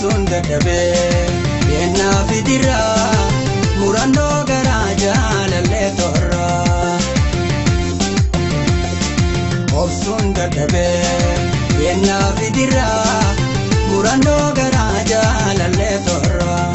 Obsuun dadhabee yennaa fidirraa murannoo garaa jaalallee torraa. Obsuun dadhabee yennaa fidirraa murannoo garaa jaalallee torraa.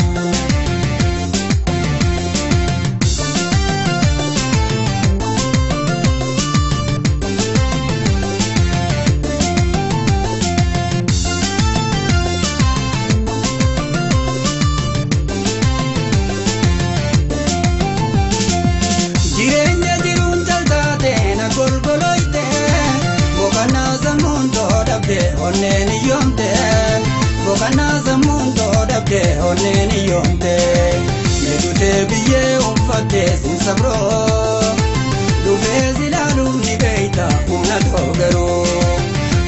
Jireenya jiruun jaltaate na golgoloyte boqonnaa sammuun too dhabde onneen hiyyoomte boqonnaa sammuun too dhabde onneen hiyyoomte meedutee biyyee uffatte sin sabroo dhufee silaaluuf ni beeyta humna too garuu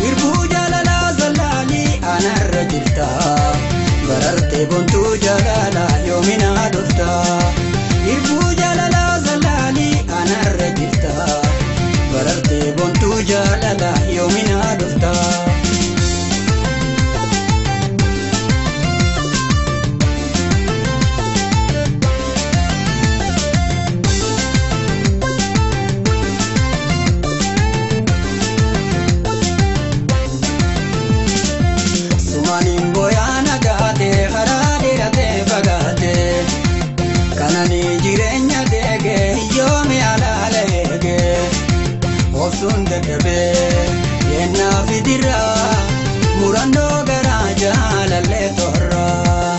irbuu jaalalaa zallaalii anarra jirta barartee bontuu jaalalaa yoominaa dhufta irbuu jaalalaa zallaalii anarra jirta barartee bontuu jaalalaa yoominaa dhufta. Sumaniin booyaa nagaatee karaa dheeratee fagaatee kananii jireenya deegee hiyyoome alaala eegee obsuun dadhabee yennaa fidirraa murannoo garaa jaalallee torraa.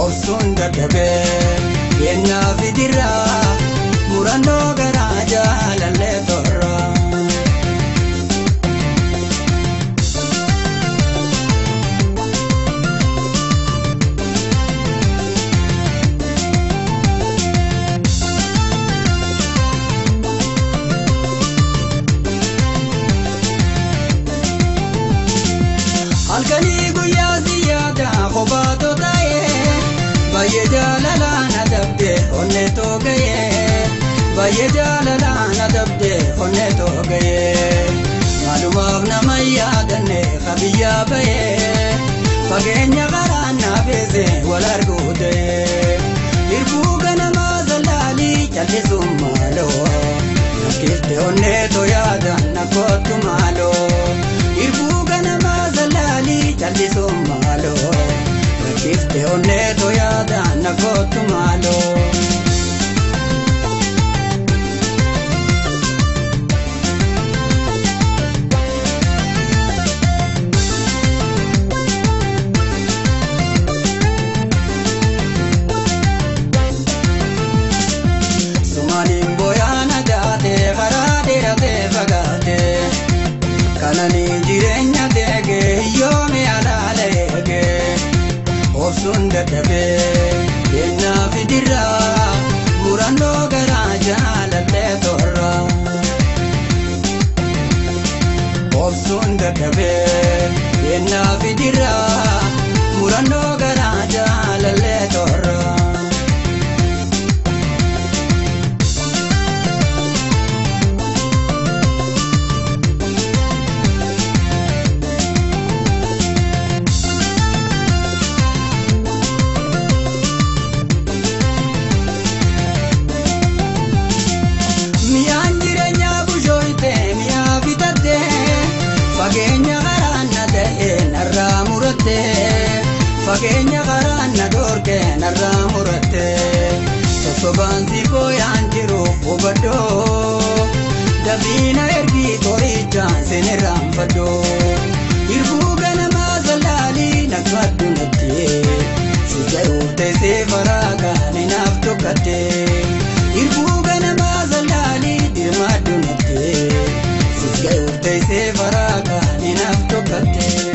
Obsuun dadhabee yennaa fidirraa murannoo garaa jaalallee torraa. Halkanii guyyaa si yaada kophaatoo ta'ee baay'ee jaalalaan adabde onnee too ga'ee baay'ee jaalalaan adabde onnee too ga'ee maalumaaf nama yaadanne kabiyyaa ba'ee fageenya karaan naafeese wal arguu ta'ee irbuu ganamaa zallaalii callisuun maaloo nakkifte onnee too yaada nakkootu maaloo irbuu ganamaa zallaalii callisuun maaloo nakkifte onnee too yaada nakkootu maaloo. Sumaniin booyaa nagaatee karaa dheeratee fagaatee kananii jireenya deegee hiyyoome alaala eegee obsuun dadhabee yennaa fidirraa murannoo garaa jaalallee torraa. Obsuun dadhabee yennaa fidirraa murannoo garaa jaalallee torraa. Mi'aan jireenyaa bushooyte mi'aa bitatte fageenya karaa na ta'e narraa muratte fageenya karaa na dhoorke narraa muratte sosobaan si booyaan jiru hubadhoo dafiina ergii qorichaan sin irraanfadhoo irbuu ganamaa zallaalii naqadhu natti si jaruuf teessee faraagaa ni naaf tokkatte irbuu ganamaa zallaalii dirmaadhu natti si jaruuf teessee faraagaa ni naaf tokkatte.